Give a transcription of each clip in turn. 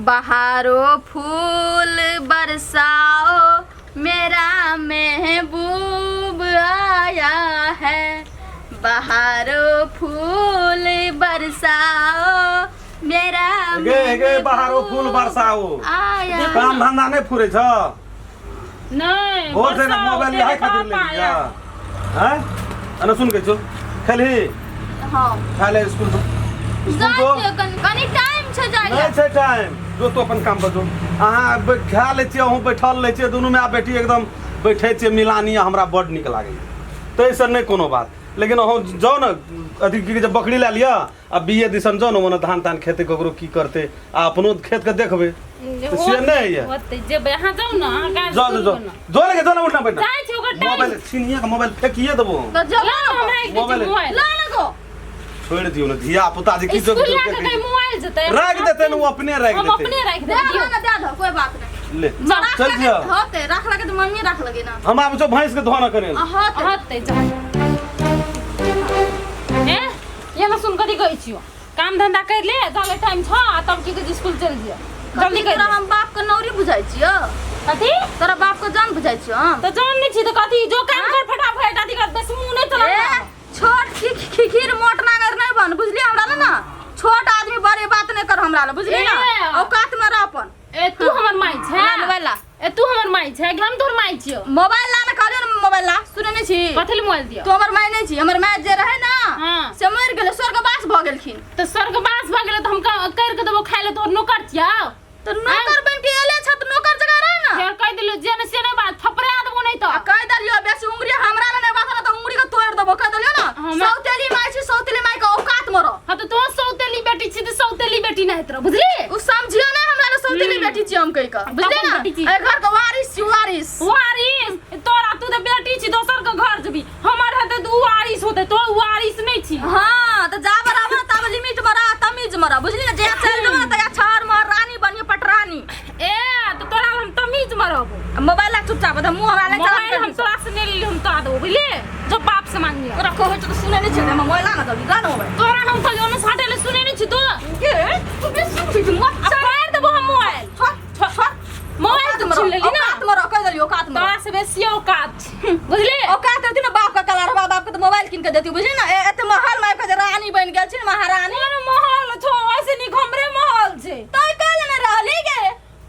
बहारो फूल बरसाओ मेरा महबूब आया है बहारो फूल बरसाओ मेरा गे गे बाहरो फूल महबूब बरसाओ आया काम धंधा नहीं फुरे छ नहीं भोर से ना बरसाओ, मोबाइल तेरे लिहाय खातिर बाप ले आया। लिया हैं अने सुन के छो खेलही हाँ खा ले स्कूल तो स्कूल जाइ तो छियै कनि कनि टाइम छै जाइ नहीं छै टाइम जो तो अपन काम पर जो अहाँ खा लै छियै अहूँ बैठल लै छियै दुनू माय बेटी एकदम बैठे छियै मिलानी हमरा बड्ड नीक लागैए ताहिसँ नहि कोनो बात लेकिन अहूँ जाउ ने अथी की कहै छै बकरी लए लिअ आ बीए दिसन जाउ ने ओने धान तान खेतै ककरो की करतै आ अपनो खेतके देखबै तऽ से नहि होइए होतै जेबै अहाँ जाउ ने अहाँ काज जाउ जाउ करू ने। जाउ ने जाउ ने उठना बैठना जाइ छी ओकर टाइम मोबाइल छीनिए के मोबाइल फेंकिए देबो हम। तऽ जब ला ने हमरा एक मोबाइल- मोबाइल ला ने गो छोड़ि दियौ ने धिया पुता जे की स्कूल लए के कहीं मोबाइल जेतै राखि देतै ने ओ अपने राखि हम देतै अपने राखि दे देबै दो ना दे दो कोई बात नहीं ले राख चल लगे जिया होते राख लगे तो मम्मी राख लगे ना हम आबै छौ भैंस के धोना करे आ होते होतै जाउ ए ये ना सुन कथी कहै छियौ काम धंधा कर ले जाले टाइम छ आ तब की कहै स्कूल चल जियो जल्दी कर तोरा हम बाप के नौरी बुझाइ छियो कथी तोरा बाप के जान बुझाइ छियो हम तो जान नहीं छी तो कथी जो काम कर फटाफट अथी कर बस मुंह नहीं चला ए छोट खिखिर मोट नागर नहीं बन बुझली हमरा ला ना छोट आदमी बड़े बात नहीं कर हमरा ला बुझली ना ए। औकात में रह अपन ए तू हमर माई छै ला मोबाइल ला ए तू हमर माई छै कि हम तोहर माई छियो मोबाइल ला ना कहलियो ना मोबाइल ला सुने नहीं छी कथी ले मोबाइल दियो तू हमर माई नहीं छी हमर माय जे रहे ना हाँ। से मरि गेलै स्वर्गवास भऽ गेलखिन तो स्वर्गवास भऽ गेलै तऽ हम कर के देबो खाइ ले तोहर नौकर छियो तऽ नौकर बनि के एले छ तऽ नौकर जगह रहे ना फेर कहि देलियो जे ने से नहि बात थपड़ा देबो नहीं आ तऽ कहि देलियो बेसी उंगरी हमरा लग नहीं बात तऽ उंगरी के तोड़ि देबो कहि देलियो ना सौतेली माय छी सौतेली माय के औकात में रह हाँ तो तोहर सौतेली बेटी छी तऽ सौतेली बेटी नहीं हेतरो बुझली उ समझियो ना हमरा लग सौतेली बेटी छी हम कहि के बुझली अपन ना बेटी छी। एहि घर के वारिस छी वारिस वारिस तोरा तू तऽ बेटी छी दोसर के घर जेबी हमर हेतै तऽ उ वारिस होतै तो वारिस नहीं छी हाँ तऽ जा बराबर तब लिमिट में रह तमीज में रह बुझली ना जे चल जेबो ना तया छहर में रानी बनियो पटरानी ए तऽ तोरा हम तमीज में रहबो मोबाइल ला चुपचाप दे मुंह हमरा लग मोबाइल हम तोरा से नहीं लेली हम तोरा देबो बुझली जो बाप से मांगियो तोरा कहै छौ तऽ सुनै नहि छै मोबाइल ला ना जल्दी ला ना मोबाइल तोरा हम कहलियो ना साटे ले सुने नहीं छी तू के तू बेसी बुझै छी मत आ फाड़ देबो हम मोबाइल छोड़ छोड़ मोबाइल तो छीन लेली ना औकात में रह कहि देलियो औकात में तोरा से बेसी औकात छै बुझली औकात देती ना बाप का कलर बाप के तो मोबाइल किन के देती बुझली ना एते महल में आबि के जे रानी बनि गेल छी ने महारानी तोरे महल छौ ऐसे नीक हमरे महल छै तै कहले ने रहली गे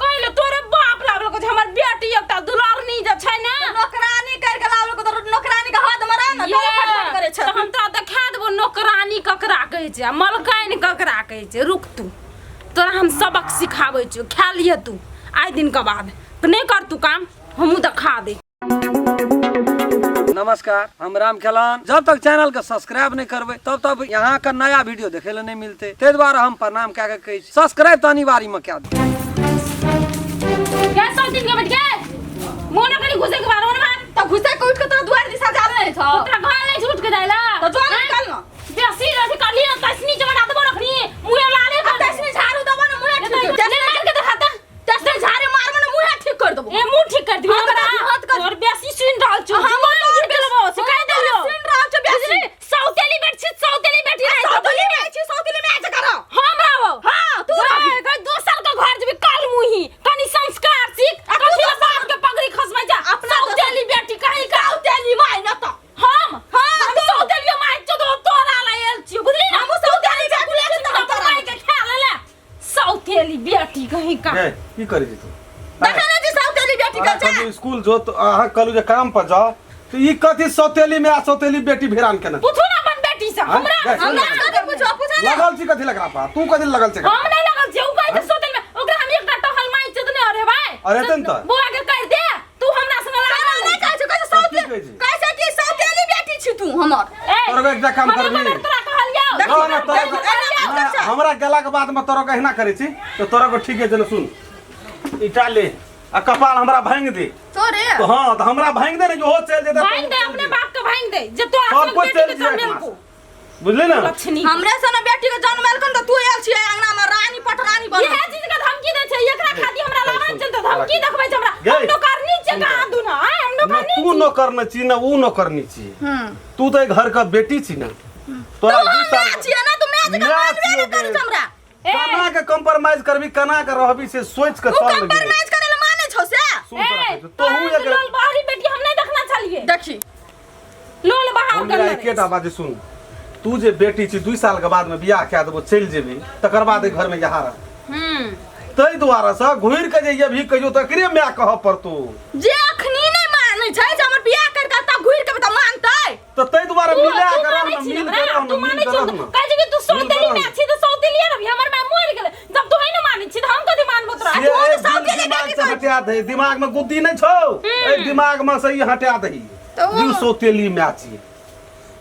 कहले तोरे बाप लाबलको छै हमर बेटी एकटा दुलारनी जे छै ने नौकरानी कर के लाबलको तो नौकरानी के हाथ में रह ना ये, तोरे फटफट करे छै तऽ हम तोरा देखा देबो नौकरानी ककरा कहै छै आ मलकाइन ककरा कहै छै रुक तू तोरा हम सबक सिखाबै छियौ खा लिह तू आइ दिनके बाद नहि कर तू काम हमहूँ देखा दे नमस्कार हम राम खेलान जब तक चैनल के सब्सक्राइब नहीं करबै तब तक यहाँ का नया वीडियो देखे ले नहीं मिलते ताहि दुआरे हम प्रणाम कए के कहै छी सब्सक्राइब तऽ अनिवार्य में कए दियौ क्या सब दिन के बैठ गए मुंह न करी घुसे के बाहर ओने बाहर तऽ घुसे के उठ के तोरा दुआर दिशा जाबे नहीं छौ तोरा घर नहीं छूट के जाइला तऽ जो निकाल ना बेसी रथी कर लिया तसनी जमा देबो रखनी मुंह लाले आ तसनी झाड़ू देबो ना मुँहे ठीक ले मार के देखा तसनी झाड़ू मारबो ना मुँहे ठीक कर देबो ए मुंह ठीक कर दियो हाँ, हमरा हाथ कर- और बेसी सुन रहल छु हाँ, जुबान तोहर घुर गेलबो से कह देलियो सुन रहल छौ बेसी। बुझली सौतेली बेटी छी सौतेली बेटी रहे सौतेली में छी सौतेली में आज करो हम रहबो हाँ, तू रहबी। गए दोसर के घर जेबी काल मुही कनी संस्कार सीख आ तू कथी दोसर- बाप के पगड़ी खसबै जा अपना दोसर- सौतेली बेटी कहीं का सौतेली माय न तो हम हाँ, हम तू। सौतेली माय छौ तो तोरा ला आयल छियो बुझली ना हमहूँ सौतेली बेटी छी तऽ हम तोरा माय के खा ले सौतेली बेटी कहीं का गे की करै छी तू देखै नहि छी सौतेली बेटी के अहाँ छै कहलू स्कूल जो तऽ अहाँ कहलू जे काम पर जाओ तऽ ई कथी सौतेली में आ सौतेली बेटी भिरान केना पूछू ना अपन बेटी से हाँ? हमरा गए, हमरा कथी पूछो पूछो ना लगल छी कथी लगरा पा तू कथी लगल छै हम नहीं लगल छियै उ कहै छै सौतेली में ओकरा हम एकटा टहल माइ छै तऽ नहि अरे भाई अरे तन तऽ। बौआ के कर दे तू हमरा संग तोरा लागल नहि कहै छौ कहै छौ की सौतेली कहै छी? कहै छै कि सौतेली बेटी छी तू हमर ए तोरा एकटा काम हम करबही एक बेर तोरा कहलियौ देखी, ना, ना, तोरा देखी, एना बात ना, छै। हमरा गेला के बाद में तोरा के एहिना करै छी तऽ तोरा को ठीक है ने सुन ईटा ले आ कपाल हमरा भांग दे तोरे तो हाँ तो हमरा भांग दे ने जो हो चल जेतै भांग दे अपने बाप के भांग दे जे तोरा सब संग कोइ बेटी चलि के जाए जन्मेल को बुझली ना लक्ष्मी हमरे से ने बेटी के जन्म एलखन तऽ तू आयल छियै अंगना में रानी पटरानी बन इहे चीज के धमकी दै छै एकरा खातिर हमरा लावन चलते धमकी देखबै छै हमरा गै। हम नौकरनी छै कहाँ दुना आय हम ना नौकरनी तू छी नौकरनी छी ना ऊ नौकरनी छी तू तो घर का बेटी छी ना तू तोरा हम दू साल माय छियै ना तू माय जकाँ माय मानबे छियौ नहि करै गे। छै हमरा कना के कॉम्प्रोमाइज करबी, कना के रहबी से सोच के उ चल। कॉम्प्रोमाइज करे ला माने छौ से? सुन ए, तोरा कहै छियौ, तोहू तोहू एक लोल बाहरी बेटी हम नहीं देखना छलिए। देखी। लोल बाहर हमरा कर। एकेटा बात जे सुन, तू जे बेटी छी, 2 साल के बाद में बियाह कए देबो, चलि जेबी, तकर बाद एहि घर में यहाँ रह। ताहि दुआरे से घुरि के जे अभी कहियो तऽ एकरे माय कहऽ पड़तौ। जे अखनी नहीं मानै छै जे हमर बियाह कर के तब घुरि के बता मानतै? तऽ ताहि दुआरे तू मिला तू के रह मानै ने, छी मिल हमरा? के रह तू ने, मिल मानै के छी? रह ने। कहै छै कि तू मिल के सौतेली रह माय ने। छी तऽ सौतेलिए रहबी। हमर माय मरि गेलै, जब तू है ने मानै छी तऽ हम कथी मानबो तोरा? से तू तऽ एक दिन सौतेली दिमाग बेटी से कहै। हटा दही, दिमाग में गुद्दी नहीं छौ, एहि दिमाग में से ई हटा दही। तऽ ओ- दिल सौतेली माय छी।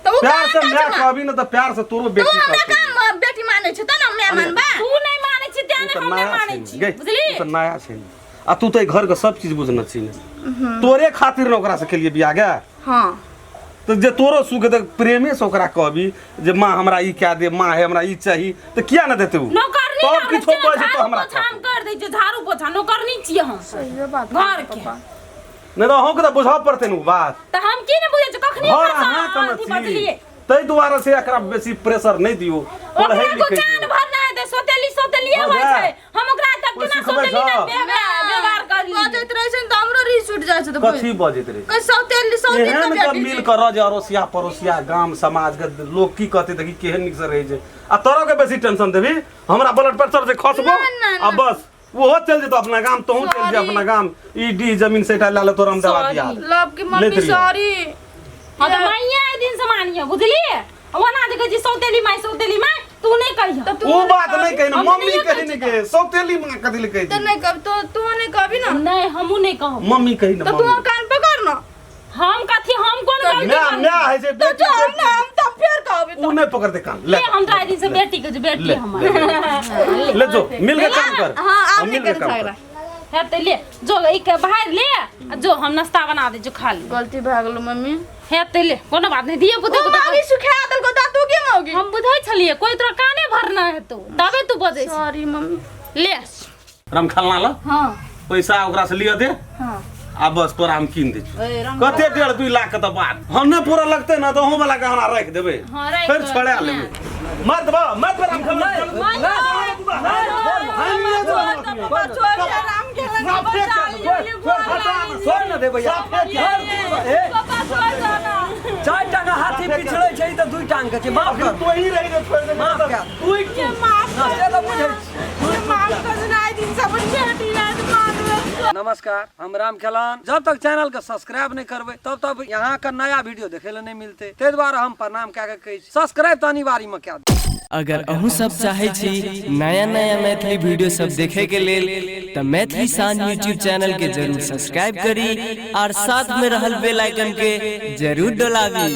तऽ उ प्यार से कहाँ माय कहै छै? कहबी ने तऽ प्यार से तोरो तू बेटी हमरा कहतौ। काम बेटी मानै छै तऽ ने माय मानबा? तू नहीं मानै छी तें तू ने तऽ हम नहीं नया मानै छी छी। गै, बुझली? तू तऽ नया छै आ तू तऽ एहि घर के सब चीज बुझने छी ने। तोरे खातिर ने ओकरा से केलिए बियाह गे। हां। तऽ जे तोरो सुख तऽ प्रेमे से ओकरा कहबी जे माँ हमरा ई कए दे, माँ हे हमरा ई चाही, तऽ किया ने देतै उ? नौकरनी तब हमरा किछो छै ने, कहै छै तऽ झाड़ू हमरा पोछा हम कर दै छियै, झाड़ू पोछा नौकरनी छियै हम सहिए बात घर के। नहि तऽ अहूँके तऽ बुझऽ पड़तै ने उ बात। तऽ हम की ने बुझै छियै कखनी घर ओकरा से अहाँ अथी कने छी बजलियै। ताहि दुआरे से एकरा बेसी प्रेशर नहि दियौ, पढ़ै ओकरा लिखै को कान दियौ। भरना हेतै, सौतेली सौतेलिए भऽ होइ गेल। छै। हम ओकरा तक कोइ केना सिखबै सौतेली छौ? नहि व्यवहार करली। बजैत रहै छै ने तऽ हमरो रीस उठि जाइ छै तऽ कथी बजैत रहै? कहै सौतेली सौतेली एहन के के बेटी मिल छै। के रह जे अड़ोसिया पड़ोसिया गाम समाज के लोग की कहते, देखी केहन नीक से रहै छै। आ तोरो के बेसी टेंशन देबी, हमरा ब्लड प्रेशर से खसबो। ना, ना, आ बस ओहो चलि जेतौ अपना गाम, तोहूँ चलि जा Sorry. अपना गाम। ई डी जमीन सेटा लए ले, तोरा हम दवा दिया। लव की मम्मी। लेत रहियै। सॉरी। हाँ तऽ माइये एहि दिन से मानिए, बुझलिए? ओना जे कहै छी सौतेली माय सौतेली माय, तू नहीं कहियो। तऽ तू ओ बात नहीं कही ना। हम मम्मी नहिये कही कहै नहीं के सौतेली माँ कथी ले कही? तऽ नहीं कब तो तू नहीं कहबी ना? नहीं, हमहूँ नहीं कहब। मम्मी कही ना। तऽ तू मम्मी कान पकड़ ना। हम कथी, हम कोन गलती माय करलियै? माय है जे तो बेटी जो हम बेटी। ना हम तऽ फेर कहबी। उ नहीं पकड़ते कान ले। ले, हम तो आइ दिन से बेटी के बेटी ले, हमर। ले, ले जो मिल के काम कर। हाँ, आब हम नहीं मिल के करे काम झगड़ा। कर। हे तऽ ले जो, ई के बाहर ले आ जो, हम नाश्ता बना दे जो, खा ले। गलती भए गेलो मम्मी। हे तऽ ले, कोनो बात नहीं, धिये पुते ओ मामी सुखा देलको तऽ तू के मौगी। हम बुझै छलियै कोई तोरा काने भरना हेतौ तबे तू बजै छी। Sorry mummy. ले। राम खलना ल। हाँ। पैसा ओकरा से लिअ दे। हाँ। आ बस तोरा हम कीन दै छी। कते 1.5 2 लाख के तऽ बात हम नहि पूरा लगतै ने तऽ अहूँ वाला गहना राखि देबै। हाँ, राखि फेर देबै। छोड़ा लेबै। मत बा मत बा राम खलना। राम के छोड़ न दे भैया। ए, चारि टांगा हाथी पिछड़ै छै तऽ 2 टांग के छै। माफ कर। तो ही रहि रे, छोड़ि देबै। माफ कर। से तऽ बुझै छी। नमस्कार, हम राम खेलान। जब तक चैनल के सब्सक्राइब नहीं करबै तब तक यहाँ के नया वीडियो देखे ले नहीं मिलते, ताहि दुआरे हम प्रणाम कए के कहै छी, सब्सक्राइब तऽ अनिवार्य में कए दियौ। अगर अहूँ सब चाहै छी नया नया मैथिली वीडियो सब देखे के लेल तऽ मैथिली शान यूट्यूब चैनल के जरूर सब्सक्राइब करी और साथ में रहल बेल आइकन के जरूर डोलाबी।